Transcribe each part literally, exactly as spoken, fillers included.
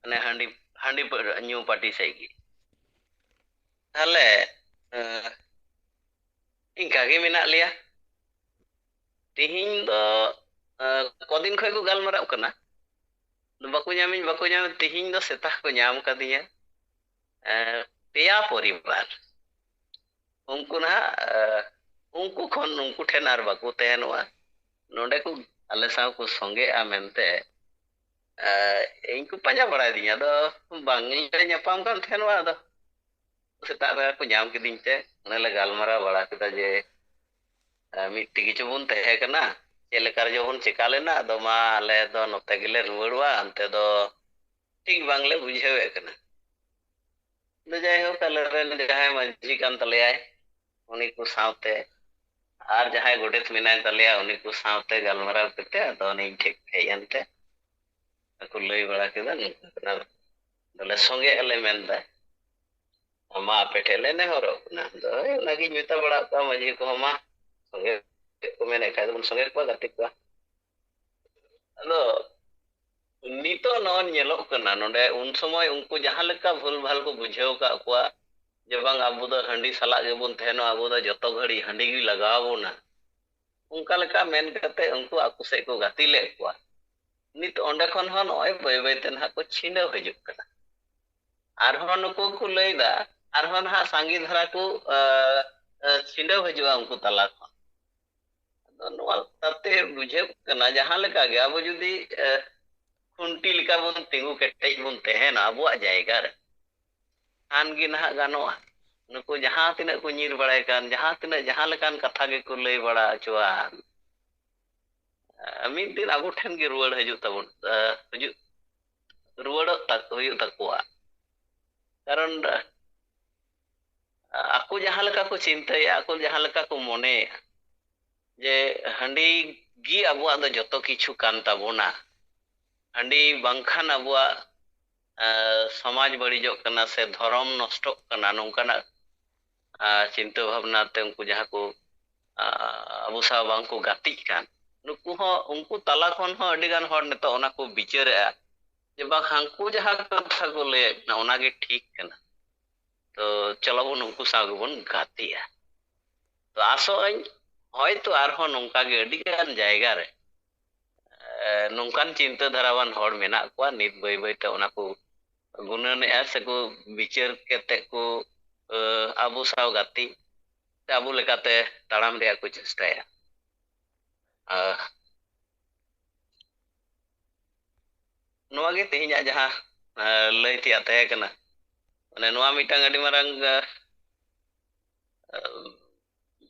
ᱢᱟᱱᱮ ᱦᱟᱺᱰᱤ, ᱦᱟᱺᱰᱤ ᱯᱟᱹᱣᱨᱟᱹ ᱧᱩ ᱯᱟᱹᱴᱤ ᱥᱮᱫ ᱜᱮ᱾ ᱛᱟᱦᱞᱮ, ᱮᱸ, ᱤᱱᱠᱟ ᱜᱮ ᱢᱮᱱᱟᱜ ᱞᱮᱭᱟ᱾ ᱛᱤᱦᱤᱧ ᱫᱚ, ᱮᱸ, ᱠᱚᱫᱤᱱ ᱠᱷᱚᱱ ᱠᱚ ᱜᱟᱞᱢᱟᱨᱟᱜ ᱠᱟᱱᱟ, ᱵᱟᱠᱚ ᱧᱟᱢᱤᱧ, ᱵᱟᱠᱚ ᱧᱟᱢ᱾ ᱛᱤᱦᱤᱧ ᱫᱚ ᱥᱮᱛᱟᱜ ᱠᱚ ᱧᱟᱢ ᱠᱟᱫᱤᱧᱟ᱾ ᱮᱸ, ᱯᱮᱭᱟ ᱯᱚᱨᱤᱵᱟᱨ᱾ ᱩᱱᱠᱩ ᱱᱟᱦᱟᱜ, ᱮᱸ, ᱩᱱᱠᱩ ᱠᱷᱚᱱ ᱩᱱᱠᱩ ᱴᱷᱮᱱ ᱟᱨ ᱵᱟᱠᱚ ᱛᱟᱦᱮᱱᱚᱜᱼᱟ᱾ ᱱᱚᱰᱮ ᱠᱚ ᱟᱞᱮ ᱥᱟᱶ ᱠᱚ ᱥᱚᱸᱜᱮᱜᱼᱟ ᱢᱮᱱᱛᱮ, ᱮᱸ, ᱤᱧ ᱠᱚ ᱯᱟᱸᱡᱟ ᱵᱟᱲᱟᱭᱮᱫᱤᱧᱟ᱾ ᱟᱫᱚ ᱵᱟᱝ ᱞᱮ ᱧᱟᱯᱟᱢ ᱠᱟᱱ ᱛᱟᱦᱮᱱᱚᱜᱼᱟ᱾ ᱟᱫᱚ ᱥᱮᱛᱟᱜ ᱨᱮ ᱠᱚ ᱧᱟᱢ ᱠᱤᱫᱤᱧ ᱛᱮ, ᱚᱱᱮ ᱞᱮ ᱜᱟᱞᱢᱟᱨᱟᱣ ᱵᱟᱲᱟ ᱠᱮᱫᱟ ᱡᱮ, ᱮᱸ, ᱢᱤᱫ ᱛᱮᱜᱮ ᱪᱚ ᱵᱚᱱ ᱛᱟᱦᱮᱸ ᱠᱟᱱᱟ, ᱪᱮᱫ ᱞᱮᱠᱟ ᱨᱮᱪᱚ ᱵᱚᱱ ᱪᱮᱠᱟ ᱞᱮᱱᱟ, ᱟᱫᱚ ᱢᱟ ᱟᱞᱮ ᱫᱚ ᱱᱚᱛᱮ ᱜᱮᱞᱮ ᱨᱩᱣᱟᱹᱲᱚᱜᱼᱟ, ᱚᱱᱛᱮ ᱫᱚ ᱴᱷᱤᱠ ᱵᱟᱝᱞᱮ ᱵᱩᱡᱷᱟᱹᱣᱮᱫ ᱠᱟᱱᱟ᱾ ᱟᱫᱚ ᱡᱟᱭᱦᱳᱠ, ᱟᱞᱮᱨᱮᱱ ᱡᱟᱦᱟᱸᱭ ᱢᱟᱹᱡᱷᱤ ᱠᱟᱱ ᱛᱟᱞᱮᱭᱟᱭ, ᱩᱱᱤ ᱠᱚ ᱥᱟᱶᱛᱮ, ᱟᱨ ᱡᱟᱦᱟᱸᱭ ᱜᱚᱰᱮᱛ ᱢᱮᱱᱟᱭ ᱛᱟᱞᱮᱭᱟ, ᱩᱱᱤ ᱠᱚ ᱥᱟᱶᱛᱮ ᱜᱟᱞᱢᱟᱨᱟᱣ ᱠᱟᱛᱮ ᱟᱫᱚ ᱩᱱᱤ ᱴᱷᱮᱡ ᱦᱮᱡ ᱮᱱᱛᱮ ᱟᱨ ᱠᱚ ᱞᱟᱹᱭ ᱵᱟᱲᱟ ᱠᱮᱫᱟ, ᱱᱚᱝᱠᱟ ᱠᱟᱱᱟ, ᱟᱫᱚᱞᱮ ᱥᱚᱸᱜᱮᱜ ᱟᱞᱮ ᱢᱮᱱᱫᱟ, ᱟᱢᱟ ᱟᱯᱮ ᱴᱷᱮᱡ ᱞᱮ ᱱᱮᱦᱚᱨᱚᱜ ᱠᱟᱱᱟ᱾ ᱟᱫᱚ ᱦᱳᱭ, ᱚᱱᱟᱜᱤᱧ ᱢᱮᱛᱟ ᱵᱟᱲᱟ ᱠᱚᱣᱟ ᱢᱟᱹᱡᱷᱤ ᱠᱚᱦᱚᱸ, ᱢᱟ ᱥᱚᱸᱜᱮ ᱠᱚ ᱢᱮᱱᱮᱫ ᱠᱷᱟᱡ ᱫᱚᱵᱚᱱ ᱥᱚᱸᱜᱮ ᱠᱚᱣᱟ, ᱜᱟᱛᱮ ᱠᱚᱣᱟ᱾ ᱟᱫᱚ ᱱᱤᱛᱚᱜ ᱱᱚᱜᱼᱚᱭ ᱧᱮᱞᱚᱜ ᱠᱟᱱᱟ, ᱱᱚᱰᱮ ᱩᱱ ᱥᱚᱢᱚᱭ ᱩᱱᱠᱩ ᱡᱟᱦᱟᱸ ᱞᱮᱠᱟ ᱵᱷᱩᱞ ᱵᱷᱟᱞ ᱠᱚ ᱵᱩᱡᱷᱟᱹᱣ ᱟᱠᱟᱫ ᱠᱚᱣᱟ ᱡᱮ ᱵᱟᱝ, ᱟᱵᱚ ᱫᱚ ᱦᱟᱺᱰᱤ ᱥᱟᱞᱟᱜ ᱜᱮᱵᱚᱱ ᱛᱟᱦᱮᱱᱟ, ᱟᱵᱚ ᱫᱚ ᱡᱚᱛᱚ ᱜᱷᱟᱹᱲᱤᱡ ᱦᱟᱺᱰᱤ ᱜᱮ ᱞᱟᱜᱟᱣ ᱵᱚᱱᱟ, ᱚᱱᱠᱟ ᱞᱮᱠᱟ ᱢᱮᱱ ᱠᱟᱛᱮ ᱩᱱᱠᱩ ᱟᱠᱚ ᱥᱮᱫ ᱠᱚ ᱜᱟᱛᱮ ᱞᱮᱫ ᱠᱚᱣᱟ᱾ ᱱᱤᱛ ᱚᱸᱰᱮ ᱠᱷᱚᱱ ᱦᱚᱸ ᱱᱚᱜᱼᱚᱭ ᱵᱟᱹᱭ ᱵᱟᱹᱭ ᱛᱮ ᱱᱟᱦᱟᱜ ᱠᱚ ᱪᱷᱤᱸᱰᱟᱹᱣ ᱦᱤᱡᱩᱜ ᱠᱟᱱᱟ᱾ ᱟᱨᱦᱚᱸ ᱱᱩᱠᱩ ᱠᱚ ᱞᱟᱹᱭᱫᱟ, ᱟᱨᱦᱚᱸ ᱱᱟᱦᱟᱜ ᱥᱟᱸᱜᱮ ᱫᱷᱟᱨᱟ ᱠᱚ, ᱟ, ᱟ, ᱪᱷᱤᱸᱰᱟᱹᱣ ᱦᱤᱡᱩᱜᱼᱟ ᱩᱱᱠᱩ ᱛᱟᱞᱟ ᱠᱷᱚᱱ᱾ ᱟᱫᱚ ᱱᱚᱣᱟ ᱛᱟᱛᱮ ᱵᱩᱡᱷᱟᱹᱜ ᱠᱟᱱᱟ, ᱡᱟᱦᱟᱸ ᱞᱮᱠᱟ ᱜᱮ ᱟᱵᱚ ᱡᱩᱫᱤ, ᱮ, ᱠᱷᱩᱱᱴᱤ ᱞᱮᱠᱟ ᱵᱚᱱ ᱛᱤᱸᱜᱩ ᱠᱮᱴᱮᱡ ᱵᱚᱱ ᱛᱟᱦᱮᱱᱟ ᱟᱵᱚᱣᱟᱜ ᱡᱟᱭᱜᱟ ᱨᱮ, ᱠᱷᱟᱱ ᱜᱮ ᱱᱟᱦᱟᱜ ᱜᱟᱱᱚᱜᱼᱟ᱾ ᱱᱩᱠᱩ ᱡᱟᱦᱟᱸ ᱛᱤᱱᱟᱹᱜ ᱠᱚ ᱧᱤᱨ ᱵᱟᱲᱟᱭ ᱠᱟᱱ, ᱡᱟᱦᱟᱸ ᱛᱤᱱᱟᱹᱜ ᱡᱟᱦᱟᱸ ᱞᱮᱠᱟᱱ ᱠᱟᱛᱷᱟ ᱜᱮᱠᱚ ᱞᱟᱹᱭ ᱵᱟᱲᱟ ᱦᱚᱪᱚᱣᱟᱱ, ᱮ, ᱢᱤᱫ ᱫᱤᱱ ᱟᱵᱚ ᱴᱷᱮᱱ ᱜᱮ ᱨᱩᱣᱟᱹᱲ ᱦᱤᱡᱩᱜ ᱛᱟᱵᱚᱱ, ᱮ, ᱦᱤᱡᱩᱜ, ᱨᱩᱣᱟᱹᱲᱚᱜ ᱛᱟ-, ᱦᱩᱭᱩᱜ ᱛᱟᱠᱚᱣᱟ᱾ ᱠᱟᱨᱚᱱ, ᱮ, ᱟᱠᱚ ᱡᱟᱦᱟᱸ ᱞᱮᱠᱟ ᱠᱚ ᱪᱤᱱᱛᱟᱹᱭᱮᱫᱼᱟ, ᱟᱠᱚ ᱡᱟᱦᱟᱸ ᱞᱮᱠᱟ ᱠᱚ ᱢᱚᱱᱮᱭᱮᱫᱼᱟ, ᱡᱮ ᱦᱟᱺᱰᱤ ᱜᱮ ᱟᱵᱚᱣᱟᱜ ᱫᱚ ᱡᱚᱛᱚ ᱠᱤᱪᱷᱩ ᱠᱟᱱ ᱛᱟᱵᱚᱱᱟ, ᱦᱟᱺᱰᱤ ᱵᱟᱝᱠᱷᱟᱱ ᱟᱵᱚᱣᱟᱜ, ᱮ, ᱥᱚᱢᱟᱡᱽ ᱵᱟᱹᱲᱤᱡᱚᱜ ᱠᱟᱱᱟ ᱥᱮ ᱫᱷᱚᱨᱚᱢ ᱱᱚᱥᱴᱚᱜ ᱠᱟᱱᱟ, ᱱᱚᱝᱠᱟᱱᱟᱜ, ᱮ, ᱪᱤᱱᱛᱟᱹ ᱵᱷᱟᱵᱽᱱᱟ ᱛᱮ ᱩᱱᱠᱩ ᱡᱟᱦᱟᱸ ᱠᱚ, ᱮ, ᱟᱵᱚ ᱥᱟᱶ ᱵᱟᱝ ᱠᱚ ᱜᱟᱛᱮᱜ ᱠᱟᱱ, ᱱᱩᱠᱩ ᱦᱚᱸ, ᱩᱱᱠᱩ ᱛᱟᱞᱟ ᱠᱷᱚᱱ ᱦᱚᱸ ᱟᱹᱰᱤ ᱜᱟᱱ ᱦᱚᱲ ᱱᱤᱛᱚᱜ ᱚᱱᱟ ᱠᱚ ᱵᱤᱪᱟᱹᱨᱮᱜᱼᱟ᱾ ᱵᱟᱝ ᱦᱟᱱᱠᱩ ᱡᱟᱦᱟᱸ ᱠᱟᱛᱷᱟ ᱠᱚ ᱞᱟᱹᱭᱮᱫ ᱵᱚᱱᱟ ᱚᱱᱟᱜᱮ ᱴᱷᱤᱠ ᱠᱟᱱᱟ, ᱛᱚ ᱪᱚᱞᱚ ᱵᱚᱱ ᱩᱱᱠᱩ ᱥᱟᱶ ᱜᱮᱵᱚᱱ ᱜᱟᱛᱮᱜᱼᱟ᱾ ᱛᱚ ᱟᱥᱚᱜ ᱟᱹᱧ ᱦᱚᱭᱛᱳ ᱟᱨᱦᱚᱸ ᱱᱚᱝᱠᱟ ᱜᱮ ᱟᱹᱰᱤ ᱜᱟᱱ ᱡᱟᱭᱜᱟ ᱨᱮ ᱮ, ᱱᱚᱝᱠᱟᱱ ᱪᱤᱱᱛᱟᱹ ᱫᱷᱟᱨᱟᱣᱟᱱ ᱦᱚᱲ ᱢᱮᱱᱟᱜ ᱠᱚᱣᱟ, ᱱᱤᱛ ᱵᱟᱹᱭ ᱵᱟᱹᱭᱛᱮ ᱚᱱᱟ ᱠᱚ ᱜᱩᱱᱟᱹᱱᱮᱜᱼᱟ ᱥᱮᱠᱚ ᱵᱤᱪᱟᱹᱨ ᱠᱟᱛᱮ ᱠᱚ, ᱮ, ᱟᱵᱚ ᱥᱟᱶ ᱜᱟᱛᱮ ᱥᱮ ᱟᱵᱚ ᱞᱮᱠᱟᱛᱮ ᱛᱟᱲᱟᱢ ᱨᱮᱭᱟᱜ ᱠᱚ ᱪᱮᱥᱴᱟᱭᱟ᱾ ᱟᱨ ᱱᱚᱣᱟ ᱜᱮ ᱛᱮᱦᱮᱧᱟᱜ ᱡᱟᱦᱟᱸ, ᱮ, ᱞᱟᱹᱭ ᱛᱮᱭᱟᱜ ᱛᱟᱦᱮᱸ ᱠᱟᱱᱟ, ᱢᱟᱱᱮ ᱱᱚᱣᱟ ᱢᱤᱫᱴᱟᱝ ᱟᱹᱰᱤ ᱢᱟᱨᱟᱝ, ᱮ,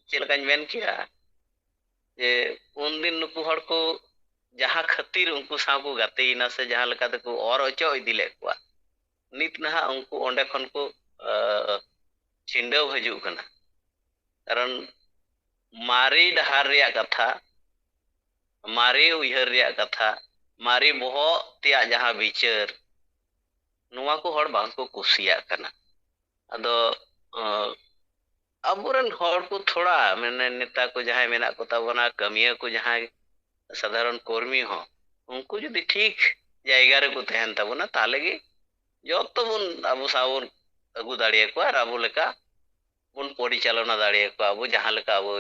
ᱪᱮᱫ ᱞᱮᱠᱟᱧ ᱢᱮᱱ ᱠᱮᱭᱟ, ᱡᱮ ᱩᱱᱫᱤᱱ ᱱᱩᱠᱩ ᱦᱚᱲ ᱠᱚ ᱡᱟᱦᱟᱸ ᱠᱷᱟᱹᱛᱤᱨ ᱩᱱᱠᱩ ᱥᱟᱶ ᱠᱚ ᱜᱟᱛᱮᱭᱮᱱᱟ ᱥᱮ ᱡᱟᱦᱟᱸ ᱞᱮᱠᱟ ᱛᱮᱠᱚ ᱚᱨ ᱚᱪᱚ ᱤᱫᱤ ᱞᱮᱫ ᱠᱚᱣᱟ, ᱱᱤᱛ ᱱᱟᱦᱟᱜ ᱩᱱᱠᱩ ᱚᱸᱰᱮ ᱠᱷᱚᱱ ᱠᱚ, ᱮ, ᱪᱷᱤᱸᱰᱟᱹᱣ ᱦᱤᱡᱩᱜ ᱠᱟᱱᱟ᱾ ᱠᱟᱨᱚᱱ ᱢᱟᱨᱮ ᱰᱟᱦᱟᱨ ᱨᱮᱭᱟᱜ ᱠᱟᱛᱷᱟ, ᱢᱟᱨᱮ ᱩᱭᱦᱟᱹᱨ ᱨᱮᱭᱟᱜ ᱠᱟᱛᱷᱟ, ᱢᱟᱨᱮ ᱵᱚᱦᱚᱜ ᱛᱮᱭᱟᱜ ᱡᱟᱦᱟᱸ ᱵᱤᱪᱟᱹᱨ, ᱱᱚᱣᱟ ᱠᱚ ᱦᱚᱲ ᱵᱟᱝ ᱠᱚ ᱠᱩᱥᱤᱭᱟᱜ ᱠᱟᱱᱟ᱾ ᱟᱫᱚ, ᱚ, ᱟᱵᱚᱨᱮᱱ ᱦᱚᱲ ᱠᱚ ᱛᱷᱚᱲᱟ, ᱢᱟᱱᱮ, ᱱᱮᱛᱟ ᱠᱚ ᱡᱟᱦᱟᱸᱭ ᱢᱮᱱᱟᱜ ᱠᱚ ᱛᱟᱵᱚᱱᱟ, ᱠᱟᱹᱢᱤᱭᱟᱹ ᱠᱚ ᱡᱟᱦᱟᱸᱭ ᱥᱟᱫᱷᱟᱨᱚᱱ ᱠᱚᱨᱢᱤ ᱦᱚᱸ, ᱩᱱᱠᱩ ᱡᱩᱫᱤ ᱴᱷᱤᱠ ᱡᱟᱭᱜᱟ ᱨᱮᱠᱚ ᱛᱟᱦᱮᱱ ᱛᱟᱵᱚᱱᱟ, ᱛᱟᱦᱚᱞᱮ ᱜᱮ ᱡᱚᱛᱚ ᱵᱚᱱ ᱟᱵᱚ ᱥᱟᱶ ᱵᱚᱱ ᱟᱹᱜᱩ ᱫᱟᱲᱮᱭᱟᱠᱚᱣᱟ ᱟᱨ ᱟᱵᱚ ᱞᱮᱠᱟ ᱵᱚᱱ ᱯᱚᱨᱤᱪᱟᱞᱚᱱᱟ ᱫᱟᱲᱮᱭᱟᱠᱚᱣᱟ, ᱟᱵᱚ ᱡᱟᱦᱟᱸ ᱞᱮᱠᱟ ᱟᱵᱚ,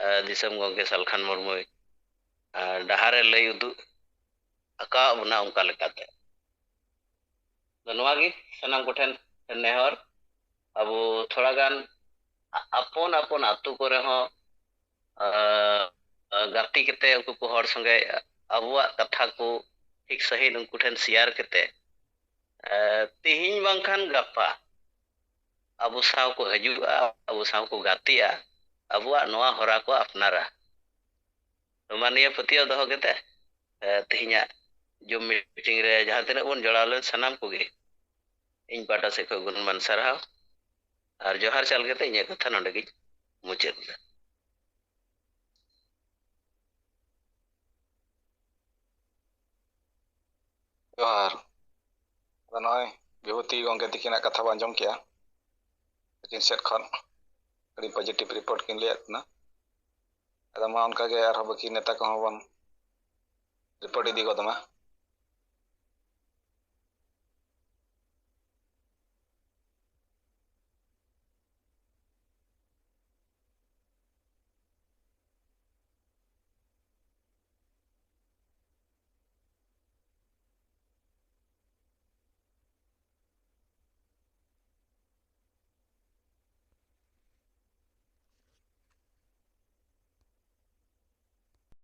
ᱮ, ᱫᱤᱥᱚᱢ ᱜᱚᱢᱠᱮ ᱥᱟᱞᱠᱷᱟᱱ ᱢᱩᱨᱢᱩᱭ, ᱮ, ᱰᱟᱦᱟᱨᱮ ᱞᱟᱹᱭ ᱩᱫᱩᱜ ᱟᱠᱟᱣᱟᱫ ᱵᱚᱱᱟ ᱚᱱᱠᱟ ᱞᱮᱠᱟᱛᱮ᱾ ᱟᱫᱚ ᱱᱚᱣᱟ ᱜᱮ ᱥᱟᱱᱟᱢ ᱠᱚᱴᱷᱮᱱ ᱱᱮᱦᱚᱨ, ᱟᱵᱚ ᱛᱷᱚᱲᱟ ᱜᱟᱱ ᱟ-, ᱟᱯᱚᱱ ᱟᱯᱚᱱ ᱟᱛᱳ ᱠᱚᱨᱮ ᱦᱚᱸ, ᱟ, ᱟ, ᱜᱟᱛᱮ ᱠᱟᱛᱮ ᱩᱱᱠᱩ ᱠᱚ ᱦᱚᱲ ᱥᱚᱸᱜᱮ ᱟᱵᱚᱣᱟᱜ ᱠᱟᱛᱷᱟ ᱠᱚ ᱴᱷᱤᱠ ᱥᱟᱺᱦᱤᱡ ᱩᱱᱠᱩ ᱴᱷᱮᱱ ᱥᱮᱭᱟᱨ ᱠᱟᱛᱮ, ᱟ, ᱛᱮᱦᱮᱧ ᱵᱟᱝᱠᱷᱟᱱ ᱜᱟᱯᱟ ᱟᱵᱚ ᱥᱟᱶ ᱠᱚ ᱦᱤᱡᱩᱜᱼᱟ, ᱟᱵᱚ ᱥᱟᱶ ᱠᱚ ᱜᱟᱛᱮᱜᱼᱟ, ᱟᱵᱚᱣᱟᱜ ᱱᱚᱣᱟ ᱦᱚᱨᱟ ᱠᱚ ᱟᱯᱱᱟᱨᱟ᱾ ᱱᱚᱣᱟ ᱱᱤᱭᱟᱹ ᱯᱟᱹᱛᱭᱟᱹᱣ ᱫᱚᱦᱚ ᱠᱟᱛᱮ, ᱮ, ᱛᱮᱦᱮᱧᱟᱜ ᱡᱩᱢ ᱢᱤᱴᱤᱝ ᱨᱮ ᱡᱟᱦᱟᱸ ᱛᱤᱱᱟᱹᱜ ᱵᱚᱱ ᱡᱚᱲᱟᱣ ᱞᱮᱱ, ᱥᱟᱱᱟᱢ ᱠᱚᱜᱮ ᱤᱧ ᱯᱟᱦᱴᱟ ᱥᱮᱫ ᱠᱷᱚᱱ ᱜᱩᱱᱢᱟᱱ ᱥᱟᱨᱦᱟᱣ ᱟᱨ ᱡᱚᱦᱟᱨ ᱪᱟᱞ ᱠᱟᱛᱮ ᱤᱧᱟᱹᱜ ᱠᱟᱛᱷᱟ ᱱᱚᱰᱮ ᱜᱤᱧ ᱢᱩᱪᱟᱹᱫ ᱮᱫᱟ᱾ ᱡᱚᱦᱟᱨ᱾ ᱟᱫᱚ ᱱᱚᱜᱼᱚᱭ ᱵᱤᱵᱷᱩᱛᱤ ᱜᱚᱢᱠᱮ ᱛᱤᱠᱤᱱᱟᱜ ᱠᱟᱛᱷᱟ ᱵᱚᱱ ᱟᱸᱡᱚᱢ ᱠᱮᱜᱼᱟ, ᱟᱹᱠᱤᱱ ᱥᱮᱫ ᱠᱷᱚᱱ ᱟᱹᱰᱤ positive report ᱠᱤᱱ ᱞᱟᱹᱭᱟᱫ ᱵᱚᱱᱟ᱾ ᱟᱫᱚ ᱢᱟ ᱚᱱᱠᱟᱜᱮ ᱟᱨᱦᱚᱸ ᱵᱟᱹᱠᱤ ᱱᱮᱛᱟ ᱠᱚᱦᱚᱸ ᱵᱚᱱ report ᱤᱫᱤ ᱜᱚᱫ ᱢᱟ᱾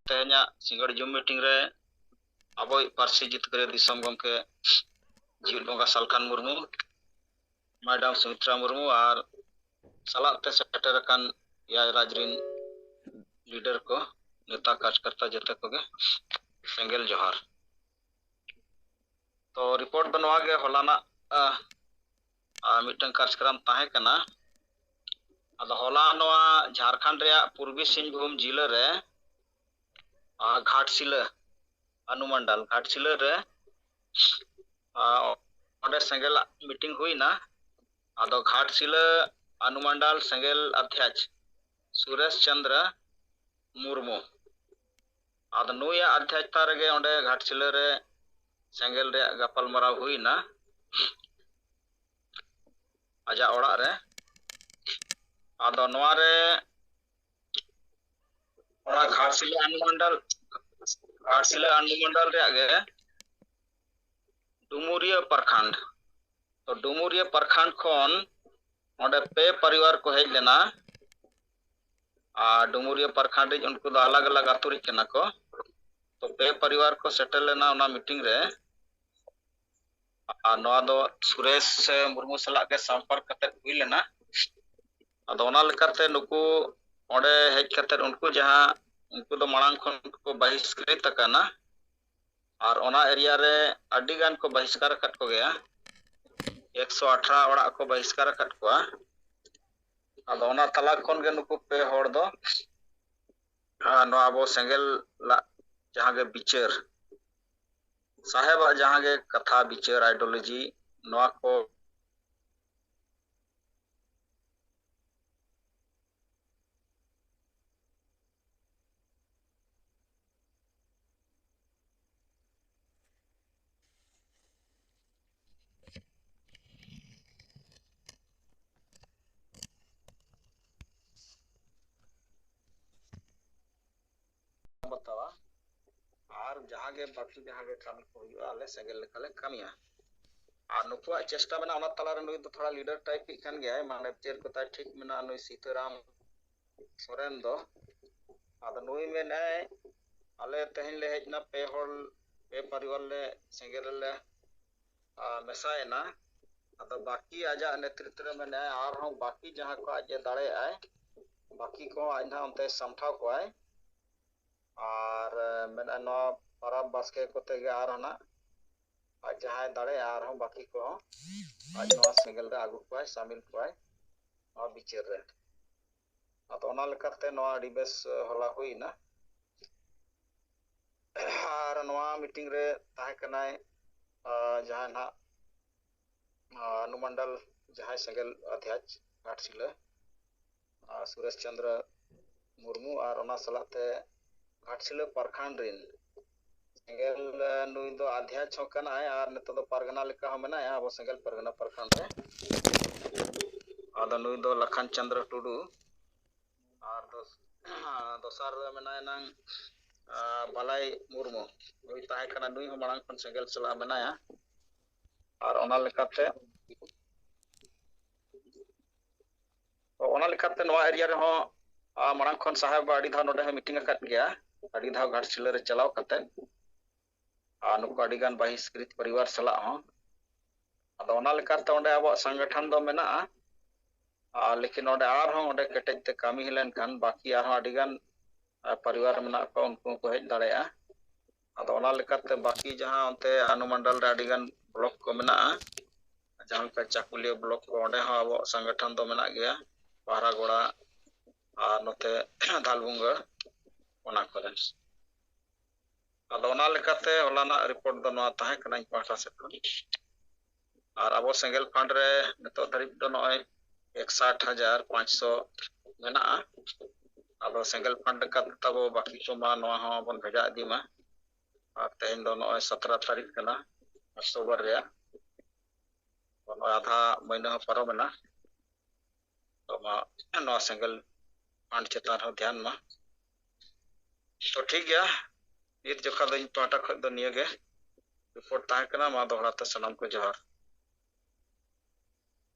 ᱛᱮᱦᱮᱧᱟᱜ ᱥᱤᱸᱜᱟᱹᱲ ᱡᱩᱢ ᱢᱤᱴᱤᱝ ᱨᱮ ᱟᱵᱚᱭᱤᱡ ᱯᱟᱹᱨᱥᱤ ᱡᱤᱛᱠᱟᱹᱨᱤᱭᱟᱹ ᱫᱤᱥᱚᱢ ᱜᱚᱢᱠᱮ ᱡᱤᱣᱤᱫ ᱵᱚᱸᱜᱟ ᱥᱟᱞᱠᱷᱟᱱ ᱢᱩᱨᱢᱩ, ᱢᱮᱰᱟᱢ ᱥᱩᱢᱤᱛᱨᱟ ᱢᱩᱨᱢᱩ ᱟᱨ ᱥᱟᱞᱟᱜ ᱛᱮ ᱥᱮᱴᱮᱨ ᱟᱠᱟᱱ ᱮᱭᱟᱭ ᱨᱟᱡᱽ ᱨᱤᱱ ᱞᱤᱰᱟᱨ ᱠᱚ, ᱱᱮᱛᱟ ᱠᱟᱨᱡᱚᱠᱚᱨᱛᱟ ᱡᱚᱛᱚ ᱠᱚᱜᱮ ᱥᱮᱸᱜᱮᱞ ᱡᱚᱦᱟᱨ᱾ ᱛᱚ ᱨᱤᱯᱳᱨᱴ ᱫᱚ ᱱᱚᱣᱟ ᱜᱮ, ᱦᱚᱞᱟᱱᱟᱜ ᱟᱦ, ᱟᱦ, ᱢᱤᱫᱴᱟᱝ ᱠᱟᱨᱡᱚᱠᱨᱚᱢ ᱛᱟᱦᱮᱸ ᱠᱟᱱᱟ᱾ ᱟᱫᱚ ᱦᱚᱞᱟ ᱱᱚᱣᱟ ᱡᱷᱟᱲᱠᱷᱚᱸᱰ ᱨᱮᱭᱟᱜ ᱯᱩᱨᱵᱤ ᱥᱤᱝᱵᱷᱩᱢ ᱡᱤᱞᱟᱹ ᱨᱮ ᱟᱦ, ᱜᱷᱟᱴᱥᱤᱞᱟᱹ ᱚᱱᱩᱢᱚᱱᱰᱚᱞ ᱜᱷᱟᱴᱥᱤᱞᱟᱹ ᱨᱮ ᱟᱦ, ᱚᱸᱰᱮ ᱥᱮᱸᱜᱮᱞ ᱢᱤᱴᱤᱝ ᱦᱩᱭᱱᱟ᱾ ᱟᱫᱚ ᱜᱷᱟᱴᱥᱤᱞᱟᱹ ᱚᱱᱩᱢᱚᱱᱰᱚᱞ ᱥᱮᱸᱜᱮᱞ ᱚᱫᱷᱭᱟᱠᱷ ᱥᱩᱨᱮᱥ ᱪᱚᱸᱫᱽᱨᱚ ᱢᱩᱨᱢᱩ, ᱟᱫᱚ ᱱᱩᱭᱟᱜ ᱚᱫᱷᱭᱟᱠᱷᱛᱟ ᱨᱮᱜᱮ ᱚᱸᱰᱮ ᱜᱷᱟᱴᱥᱤᱞᱟᱹ ᱨᱮ ᱥᱮᱸᱜᱮᱞ ᱨᱮᱭᱟᱜ ᱜᱟᱯᱟᱞᱢᱟᱨᱟᱣ ᱦᱩᱭᱱᱟ ᱟᱡᱟᱜ ᱚᱲᱟᱜ ᱨᱮ᱾ ᱟᱫᱚ ᱱᱚᱣᱟ ᱨᱮ ᱚᱱᱟ ᱜᱷᱟᱴᱥᱤᱞᱟᱹ ᱚᱱᱩᱢᱚᱱᱰᱚᱞ, ᱜᱷᱟᱴᱥᱤᱞᱟᱹ ᱚᱱᱩᱢᱚᱱᱰᱚᱞ ᱨᱮᱭᱟᱜ ᱜᱮ ᱰᱩᱢᱩᱨᱤᱭᱟᱹ ᱯᱨᱚᱠᱷᱚᱸᱰ, ᱛᱚ ᱰᱩᱢᱩᱨᱤᱭᱟᱹ ᱯᱨᱚᱠᱷᱚᱸᱰ ᱠᱷᱚᱱ ᱚᱸᱰᱮ ᱯᱮ ᱯᱚᱨᱤᱵᱟᱨ ᱠᱚ ᱦᱮᱡ ᱞᱮᱱᱟ᱾ ᱟᱨ ᱰᱩᱢᱩᱨᱤᱭᱟᱹ ᱯᱨᱚᱠᱷᱚᱸᱰ ᱨᱤᱡ ᱩᱱᱠᱩ ᱫᱚ ᱟᱞᱟᱜᱽ ᱟᱞᱟᱜᱽ ᱟᱹᱛᱩ ᱨᱤᱡ ᱠᱟᱱᱟ ᱠᱚ᱾ ᱛᱚ ᱯᱮ ᱯᱚᱨᱤᱵᱟᱨ ᱠᱚ ᱥᱮᱴᱮᱨ ᱞᱮᱱᱟ ᱚᱱᱟ ᱢᱤᱴᱤᱝ ᱨᱮ᱾ ᱟᱨ ᱱᱚᱣᱟ ᱫᱚ ᱥᱩᱨᱮᱥ ᱢᱩᱨᱢᱩ ᱥᱟᱞᱟᱜ ᱜᱮ ᱥᱚᱢᱯᱚᱨᱠ ᱠᱟᱛᱮ ᱦᱩᱭ ᱞᱮᱱᱟ᱾ ᱟᱫᱚ ᱚᱱᱟ ᱞᱮᱠᱟᱛᱮ ᱱᱩᱠᱩ ᱚᱸᱰᱮ ᱦᱮᱡ ᱠᱟᱛᱮ ᱩᱱᱠᱩ ᱡᱟᱦᱟᱸ, ᱩᱱᱠᱩ ᱫᱚ ᱢᱟᱲᱟᱝ ᱠᱷᱚᱱ ᱠᱚ ᱵᱟᱦᱤᱥᱠᱨᱤᱛ ᱟᱠᱟᱱᱟ᱾ ᱟᱨ ᱚᱱᱟ ᱮᱨᱤᱭᱟ ᱨᱮ ᱟᱹᱰᱤ ᱜᱟᱱ ᱠᱚ ᱵᱟᱦᱤᱥᱠᱟᱨ ᱟᱠᱟᱫ ᱠᱚᱜᱮᱭᱟ, ᱮᱠᱥᱚ ᱟᱴᱷᱟᱨᱚ ᱚᱲᱟᱜ ᱠᱚ ᱵᱟᱦᱤᱥᱠᱟᱨ ᱟᱠᱟᱫ ᱠᱚᱣᱟ᱾ ᱟᱫᱚ ᱚᱱᱟ ᱛᱟᱞᱟ ᱠᱷᱚᱱ ᱜᱮ ᱱᱩᱠᱩ ᱯᱮ ᱦᱚᱲ ᱫᱚ, ᱟᱨ ᱱᱚᱣᱟ ᱟᱵᱚ ᱥᱮᱸᱜᱮᱞ ᱞᱟᱜ ᱡᱟᱦᱟᱸ ᱜᱮ ᱵᱤᱪᱟᱹᱨ, ᱥᱟᱦᱮᱵᱟᱜ ᱡᱟᱦᱟᱸ ᱜᱮ ᱠᱟᱛᱷᱟ, ᱵᱤᱪᱟᱹᱨ, ᱟᱭᱰᱤᱭᱳᱞᱚᱡᱤ, ᱱᱚᱣᱟ ᱠᱚ ᱵᱟᱛᱟᱣᱟ᱾ ᱟᱨ ᱡᱟᱦᱟᱸ ᱜᱮ ᱵᱟᱹᱠᱤ ᱡᱟᱦᱟᱸ ᱜᱮ ᱠᱟᱹᱢᱤ ᱠᱚ ᱦᱩᱭᱩᱜᱼᱟ, ᱟᱞᱮ ᱥᱮᱸᱜᱮᱞ ᱞᱮᱠᱟᱞᱮ ᱠᱟᱹᱢᱤᱭᱟ᱾ ᱟᱨ ᱱᱩᱠᱩᱣᱟᱜ ᱪᱮᱥᱴᱟ ᱢᱮᱱᱟᱜᱼᱟ, ᱚᱱᱟ ᱛᱟᱞᱟᱨᱮ ᱱᱩᱭ ᱫᱚ ᱛᱷᱚᱲᱟ ᱞᱤᱰᱟᱨ ᱴᱟᱭᱤᱯ ᱤᱡ ᱠᱟᱱ ᱜᱮᱭᱟᱭ, ᱢᱟᱱᱮ ᱪᱮᱫ ᱠᱚᱛᱟᱭ ᱴᱷᱤᱠ ᱢᱮᱱᱟᱜᱼᱟ ᱱᱩᱭ ᱥᱤᱛᱟᱹᱨᱟᱢ ᱥᱚᱨᱮᱱ ᱫᱚ᱾ ᱟᱫᱚ ᱱᱩᱭ ᱢᱮᱱᱟᱭ, ᱟᱞᱮ ᱛᱮᱦᱮᱧ ᱞᱮ ᱦᱮᱡ ᱮᱱᱟ, ᱯᱮ ᱦᱚᱲ, ᱯᱮ ᱯᱟᱨᱤᱵᱟᱨ ᱞᱮ ᱥᱮᱸᱜᱮᱞ ᱨᱮᱞᱮ ᱟ, ᱢᱮᱥᱟᱭᱮᱱᱟ᱾ ᱟᱫᱚ ᱵᱟᱹᱠᱤ ᱟᱡᱟᱜ ᱱᱮᱛᱨᱤᱛᱵ ᱨᱮ ᱢᱮᱱᱟᱭᱟ, ᱟᱨᱦᱚᱸ ᱵᱟᱹᱠᱤ ᱡᱟᱦᱟᱸ ᱠᱚ ᱟᱡ ᱮ ᱫᱟᱲᱮᱭᱟᱜᱼᱟᱭ, ᱵᱟᱹᱠᱤ ᱠᱚᱦᱚᱸ ᱟᱡ ᱱᱟᱦᱟᱜ ᱚᱱᱛᱮ ᱥᱟᱢᱴᱷᱟᱣ ᱠᱚᱣᱟᱭ᱾ ᱟᱨ ᱮ, ᱢᱮᱱᱟᱭ ᱱᱚᱣᱟ ᱯᱟᱨᱟᱵᱽ ᱵᱟᱥᱠᱮ ᱠᱚᱛᱮ ᱜᱮ ᱟᱨᱦᱚᱸ ᱱᱟᱜ ᱟᱡ ᱡᱟᱦᱟᱸᱭ ᱫᱟᱲᱮᱭᱟᱜᱼᱟ, ᱟᱨᱦᱚᱸ ᱵᱟᱹᱠᱤ ᱠᱚᱦᱚᱸ ᱟᱡ ᱱᱚᱣᱟ ᱥᱮᱸᱜᱮᱞ ᱨᱮ ᱟᱹᱜᱩ ᱠᱚᱣᱟᱭ, ᱥᱟᱢᱤᱞ ᱠᱚᱣᱟᱭ ᱱᱚᱣᱟ ᱵᱤᱪᱟᱹᱨ ᱨᱮ᱾ ᱟᱫᱚ ᱚᱱᱟ ᱞᱮᱠᱟᱛᱮ ᱱᱚᱣᱟ ᱟᱹᱰᱤ ᱵᱮᱥ, ᱮ, ᱦᱚᱞᱟ ᱦᱩᱭᱱᱟ᱾ ᱟᱨ ᱱᱚᱣᱟ ᱢᱤᱴᱤᱝ ᱨᱮ ᱛᱟᱦᱮᱸ ᱠᱟᱱᱟᱭ, ᱟ, ᱡᱟᱦᱟᱸᱭ ᱱᱟᱦᱟᱜ, ᱟ, ᱚᱱᱩᱢᱚᱱᱰᱚᱞ ᱡᱟᱦᱟᱸᱭ ᱥᱮᱸᱜᱮᱞ ᱚᱫᱷᱭᱟᱪ ᱜᱷᱟᱴᱥᱤᱞᱟᱹ, ᱟ, ᱥᱩᱨᱮᱥ ᱪᱚᱸᱫᱽᱨᱚ ᱢᱩᱨᱢᱩ, ᱟᱨ ᱚᱱᱟ ᱥᱟᱞᱟᱜ ᱛᱮ ᱜᱷᱟᱴᱥᱤᱞᱟᱹ ᱯᱨᱚᱠᱷᱚᱸᱰ ᱨᱤᱱ ᱥᱮᱸᱜᱮᱞ, ᱟ, ᱱᱩᱭ ᱫᱚ ᱚᱫᱷᱭᱟᱪ ᱦᱚᱸ ᱠᱟᱱᱟᱭ ᱟᱨ ᱱᱤᱛᱚᱜ ᱫᱚ ᱯᱟᱨᱜᱟᱱᱟ ᱞᱮᱠᱟ ᱦᱚᱸ ᱢᱮᱱᱟᱭᱟ ᱟᱵᱚ ᱥᱮᱸᱜᱮᱞ ᱯᱟᱨᱜᱟᱱᱟ ᱯᱨᱚᱠᱷᱚᱸᱰ ᱨᱮ᱾ ᱟᱫᱚ ᱱᱩᱭ ᱫᱚ ᱞᱟᱠᱷᱟᱱ ᱪᱚᱸᱫᱽᱨᱚ ᱴᱩᱰᱩ, ᱟᱨ ᱫᱚᱥ-, ᱫᱚᱥᱟᱨ ᱨᱮ ᱢᱮᱱᱟᱭᱟ ᱱᱟᱝ, ᱟ, ᱵᱟᱞᱟᱭ ᱢᱩᱨᱢᱩ, ᱱᱩᱭ ᱛᱟᱦᱮᱸ ᱠᱟᱱᱟ, ᱱᱩᱭ ᱦᱚᱸ ᱢᱟᱲᱟᱝ ᱠᱷᱚᱱ ᱥᱮᱸᱜᱮᱞ ᱥᱟᱞᱟᱜ ᱢᱮᱱᱟᱭᱟ᱾ ᱟᱨ ᱚᱱᱟ ᱞᱮᱠᱟᱛᱮ, ᱛᱚ ᱚᱱᱟ ᱞᱮᱠᱟᱛᱮ ᱱᱚᱣᱟ ᱮᱨᱤᱭᱟ ᱨᱮᱦᱚᱸ, ᱟ, ᱢᱟᱲᱟᱝ ᱠᱷᱚᱱ ᱥᱟᱦᱮᱵ ᱟᱹᱰᱤ ᱫᱷᱟᱣ ᱱᱚᱰᱮ ᱦᱚᱸ ᱢᱤᱴᱤᱝ ᱟᱠᱟᱫ ᱜᱮᱭᱟ, ᱟᱹᱰᱤ ᱫᱷᱟᱣ ᱜᱷᱟᱴᱥᱤᱞᱟᱹ ᱨᱮ ᱪᱟᱞᱟᱣ ᱠᱟᱛᱮ, ᱟᱨ ᱱᱩᱠᱩ ᱟᱹᱰᱤ ᱜᱟᱱ ᱵᱟᱦᱤᱥᱠᱨᱤᱛ ᱯᱚᱨᱤᱵᱟᱨ ᱥᱟᱞᱟᱜ ᱦᱚᱸ᱾ ᱟᱫᱚ ᱚᱱᱟ ᱞᱮᱠᱟᱛᱮ ᱚᱸᱰᱮ ᱟᱵᱚᱣᱟᱜ ᱥᱚᱝᱜᱚᱴᱷᱚᱱ ᱫᱚ ᱢᱮᱱᱟᱜᱼᱟ, ᱟᱨ ᱞᱮᱠᱤᱱ ᱚᱸᱰᱮ ᱟᱨᱦᱚᱸ ᱚᱸᱰᱮ ᱠᱮᱴᱮᱡ ᱛᱮ ᱠᱟᱹᱢᱤ ᱞᱮᱱᱠᱷᱟᱱ ᱵᱟᱹᱠᱤ ᱟᱨᱦᱚᱸ ᱟᱹᱰᱤ ᱜᱟᱱ, ᱟ, ᱯᱚᱨᱤᱵᱟᱨ ᱢᱮᱱᱟᱜ ᱠᱚᱣᱟ, ᱩᱱᱠᱩ ᱦᱚᱸᱠᱚ ᱦᱮᱡ ᱫᱟᱲᱮᱭᱟᱜᱼᱟ᱾ ᱟᱫᱚ ᱚᱱᱟ ᱞᱮᱠᱟᱛᱮ ᱵᱟᱹᱠᱤ ᱡᱟᱦᱟᱸ ᱚᱱᱛᱮ ᱚᱱᱩᱢᱚᱱᱰᱚᱞ ᱨᱮ ᱟᱹᱰᱤ ᱜᱟᱱ ᱵᱞᱚᱠ ᱠᱚ ᱢᱮᱱᱟᱜᱼᱟ, ᱡᱟᱦᱟᱸ ᱞᱮᱠᱟ ᱪᱟᱠᱩᱞᱤᱭᱟᱹ ᱵᱞᱚᱠ ᱠᱚ, ᱚᱸᱰᱮ ᱦᱚᱸ ᱟᱵᱚᱣᱟᱜ ᱥᱚᱝᱜᱚᱴᱷᱚᱱ ᱫᱚ ᱢᱮᱱᱟᱜ ᱜᱮᱭᱟ, ᱵᱟᱦᱨᱟᱜᱚᱲᱟ ᱟᱨ ᱱᱚᱛᱮ ᱫᱷᱟᱞᱵᱷᱩᱝᱜᱟᱹᱲ, ᱚᱱᱟ ᱠᱚᱨᱮ᱾ ᱟᱫᱚ ᱚᱱᱟ ᱞᱮᱠᱟᱛᱮ ᱦᱚᱞᱟᱱᱟᱜ ᱨᱤᱯᱳᱨᱴ ᱫᱚ ᱱᱚᱣᱟ ᱛᱟᱦᱮᱸ ᱠᱟᱱᱟ ᱤᱧ ᱯᱟᱦᱴᱟ ᱥᱮᱫ ᱠᱷᱚᱱ᱾ ᱟᱨ ᱟᱵᱚ ᱥᱮᱸᱜᱮᱞ ᱯᱷᱟᱱᱰ ᱨᱮ ᱱᱤᱛᱚᱜ ᱫᱷᱟᱹᱨᱤᱡ ᱫᱚ ᱱᱚᱜᱼᱚᱭ ᱮᱠᱥᱟᱴ ᱦᱟᱡᱟᱨ ᱯᱟᱸᱪᱥᱚ ᱢᱮᱱᱟᱜᱼᱟ᱾ ᱟᱫᱚ ᱥᱮᱸᱜᱮᱞ ᱯᱷᱟᱱᱰ ᱞᱮᱠᱟ ᱛᱟᱵᱚ ᱵᱟᱹᱠᱤ ᱠᱚᱢᱟ ᱱᱚᱣᱟ ᱦᱚᱸ ᱵᱚᱱ ᱵᱷᱮᱡᱟ ᱤᱫᱤ ᱢᱟ᱾ ᱟᱨ ᱛᱮᱦᱮᱧ ᱫᱚ ᱱᱚᱜᱼᱚᱭ ᱥᱟᱛᱨᱟ ᱛᱟᱹᱨᱤᱠᱷ ᱠᱟᱱᱟ ᱚᱠᱴᱳᱵᱚᱨ ᱨᱮᱭᱟᱜ᱾ ᱱᱚᱜᱼᱚᱭ ᱟᱫᱷᱟ ᱢᱟᱹᱦᱱᱟᱹ ᱦᱚᱸ ᱯᱟᱨᱚᱢᱮᱱᱟ᱾ ᱛᱚ ᱢᱟ ᱱᱚᱣᱟ ᱥᱮᱸᱜᱮᱞ ᱯᱷᱟᱱᱰ ᱪᱮᱛᱟᱱ ᱨᱮᱦᱚᱸ ᱫᱷᱮᱭᱟᱱ ᱢᱟ᱾ ᱛᱚ ᱴᱷᱤᱠ ᱜᱮᱭᱟ, ᱱᱤᱛ ᱡᱚᱠᱷᱟ ᱫᱚ ᱤᱧ ᱯᱟᱦᱴᱟ ᱠᱷᱚᱱ ᱫᱚ ᱱᱤᱭᱟᱹ ᱜᱮ ᱨᱤᱯᱳᱨᱴ ᱛᱟᱦᱮᱸ ᱠᱟᱱᱟ᱾ ᱢᱟ ᱫᱚᱦᱲᱟ ᱛᱮ ᱥᱟᱱᱟᱢ ᱠᱚ ᱡᱚᱦᱟᱨ᱾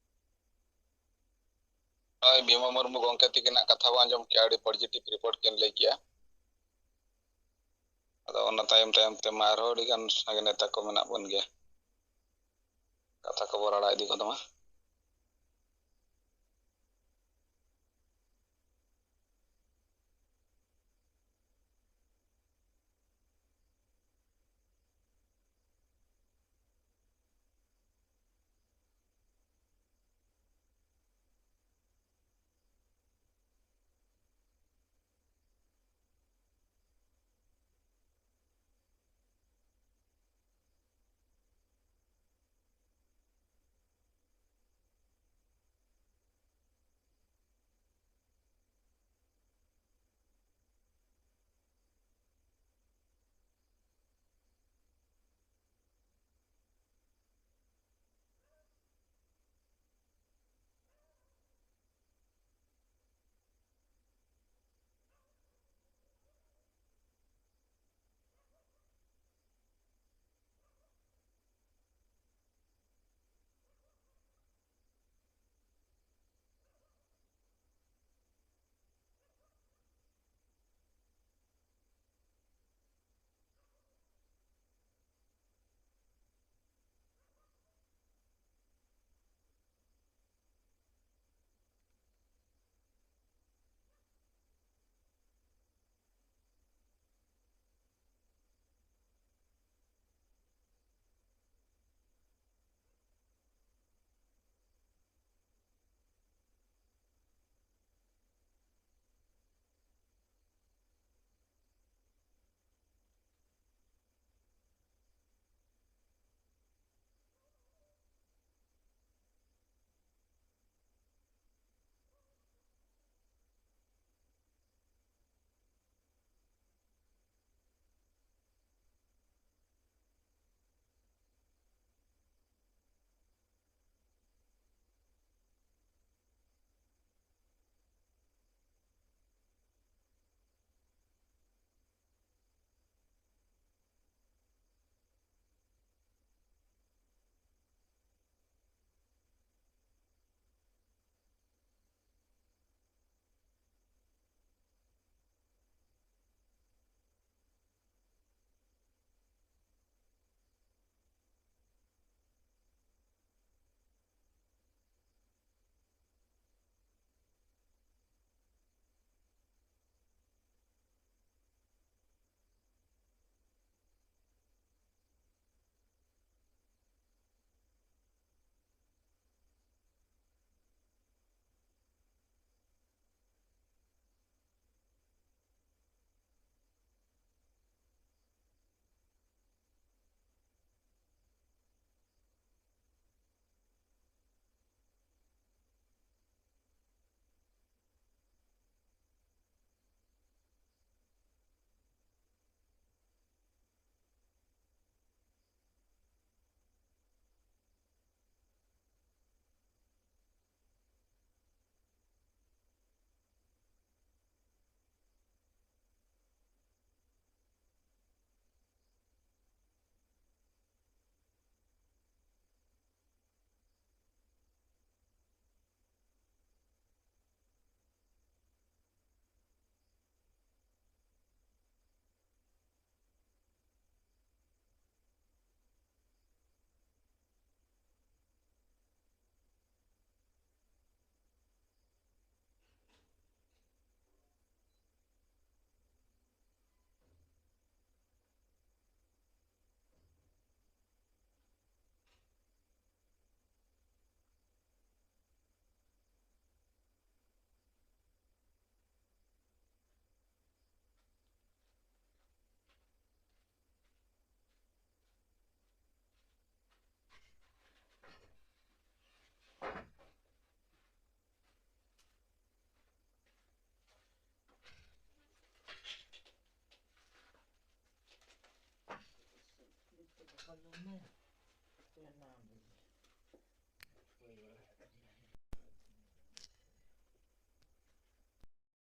ᱱᱚᱜᱼᱚᱭ ᱵᱷᱤᱢᱟ ᱢᱩᱨᱢᱩ ᱜᱚᱢᱠᱮ ᱛᱤᱠᱤᱱᱟᱜ ᱠᱟᱛᱷᱟ ᱵᱚᱱ ᱟᱸᱡᱚᱢ ᱠᱮᱜᱼᱟ, ᱟᱹᱰᱤ ᱯᱚᱡᱤᱴᱤᱵᱷ ᱨᱤᱯᱳᱨᱴ ᱠᱤᱱ ᱞᱟᱹᱭ ᱠᱮᱜᱼᱟ᱾ ᱟᱫᱚ ᱚᱱᱟ ᱛᱟᱭᱚᱢ ᱛᱟᱭᱚᱢ ᱛᱮ ᱢᱟ ᱟᱨᱦᱚᱸ ᱟᱹᱰᱤ ᱜᱟᱱ ᱥᱟᱸᱜᱮ ᱱᱮᱛᱟ ᱠᱚ ᱢᱮᱱᱟᱜ ᱵᱚᱱ ᱜᱮᱭᱟ᱾ ᱠᱟᱛᱷᱟ ᱠᱚᱵᱚ ᱨᱟᱲᱟ ᱤᱫᱤ ᱠᱚ ᱛᱟᱢᱟ᱾